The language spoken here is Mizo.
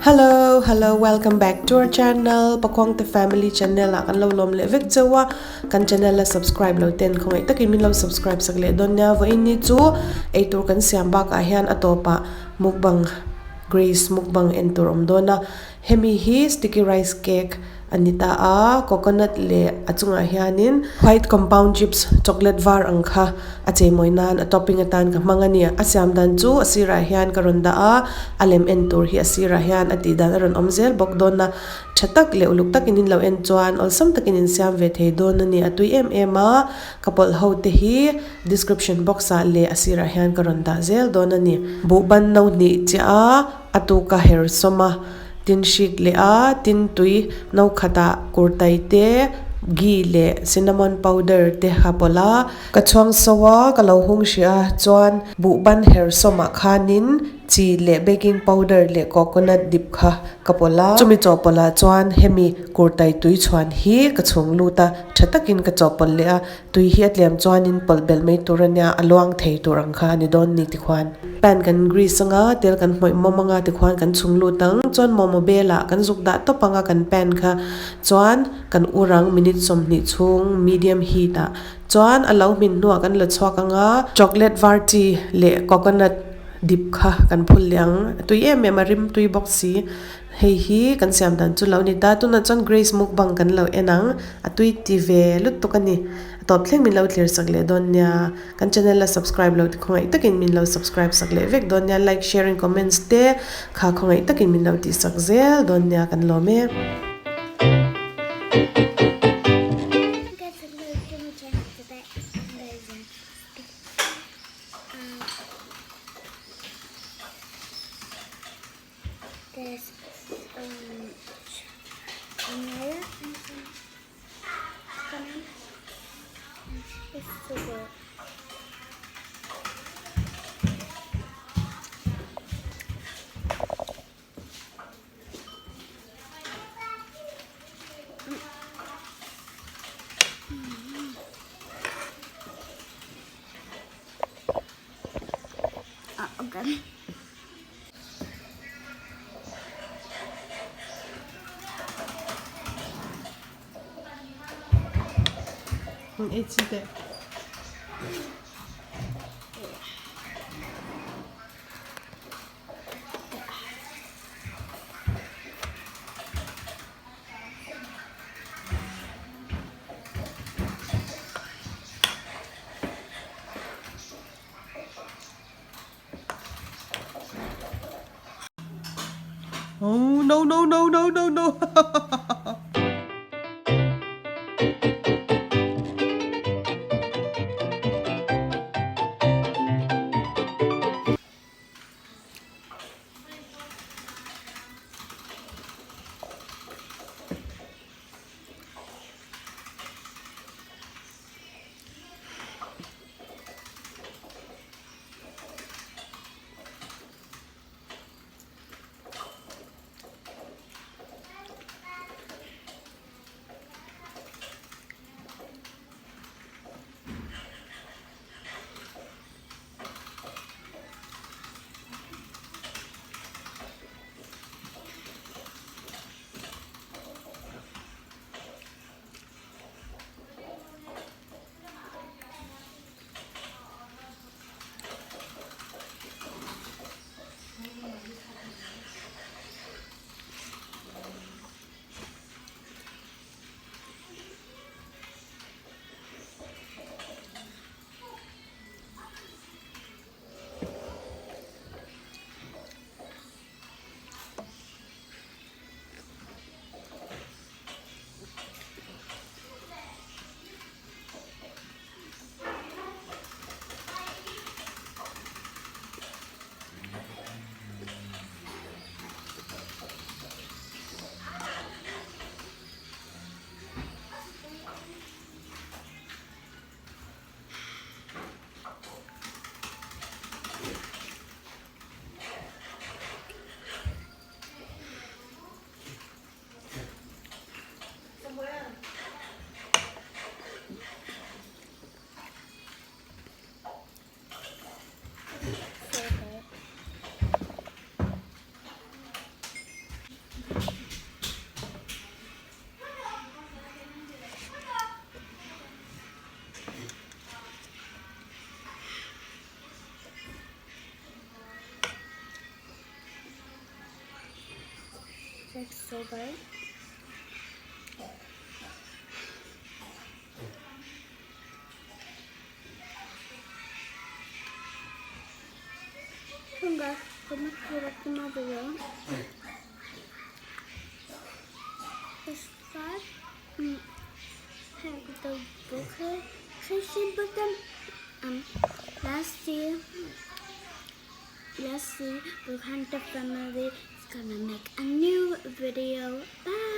Hello hello welcome back to our channel Pakhawngte family channel ah kan lo lawm leh vek cheu a kan channel la subscribe lo ten khawngaih takin min lo subscribe sak leh dawn nia vawiin ni chu eitur kan siam bakah hian a tawpah mukbang Grace mukbang en tur awm dawn a. Hemi hi sticky rice cake a ni ta a, coconut leh a chungah hianin white compound chips chocolate var ang kha a cheimawi nan a topping atan ka hmang a ni. A siam dan chu a sirah hian ka rawn dah a, a lem en tur hi a sirah hian a tih dan a rawn awm zel bawk dawn a, tha tak leh uluk takin in lo en chuan awlsam takin in siam ve thei dawn a ni. A tui em em a, ka pawlh ho te hi description box ah leh a sirah hian ka rawn dah zel dawn a ni. Buhban no hnih chiah a. A tuk a her sawm a, tin hrik leh a, tin tui no khatah kurtai te, ghee leh cinnamon powder te a pawlh a. Ka chhuang so a, ka lo hung hrih a, chuan buhban her sawmah khanin chi leh baking powder leh coconut dip kha ka pawlh a. Chumi chawhpawlh ah chuan hemi kurtai tui chhuan hi ka chhung lut a, tha takin ka chawhpawlh leh a. Tui hi a tlem chuanin pawlh belh mai tur a nia, a luang thei tur ang kha a ni dawn ni tikhuan. Pan kan grease anga, tel kan hnawih mawm anga tikhuan kan chhung lut ang, chuan momo belah kan zuk dah tawp anga kan pan kha chuan kan ur ang minute 20 chhung medium heat ah chuan a lo hmin hnuah kan la chhuak anga, chocolate var chi leh coconut dip kha kan phul leh ang, a tui em em a rim tui bawk si. Hei hi kan siam dan chu lo ni ta, tunah chuan Grace mukbang kan lo en ang, a tui ti ve lutuk a ni. A tawp thleng min lo thlir sak leh dawn nia, kan channel la subscribe lo te khawngaih takin min lo subscribe sak leh vek dawn nia, like, share and comments te kha khawngaih takin min lo tih sak zel dawn nia kan lawm e. There's um, vanilla and some cinnamon and sugar. Uh, okay. Ei chi teh. Oh no no no no no no It's so good. Congrats to my video. Subscribe and hit the notification button. Um, let's see. Let's see. Pocahontas family is gonna make a new video. Bye.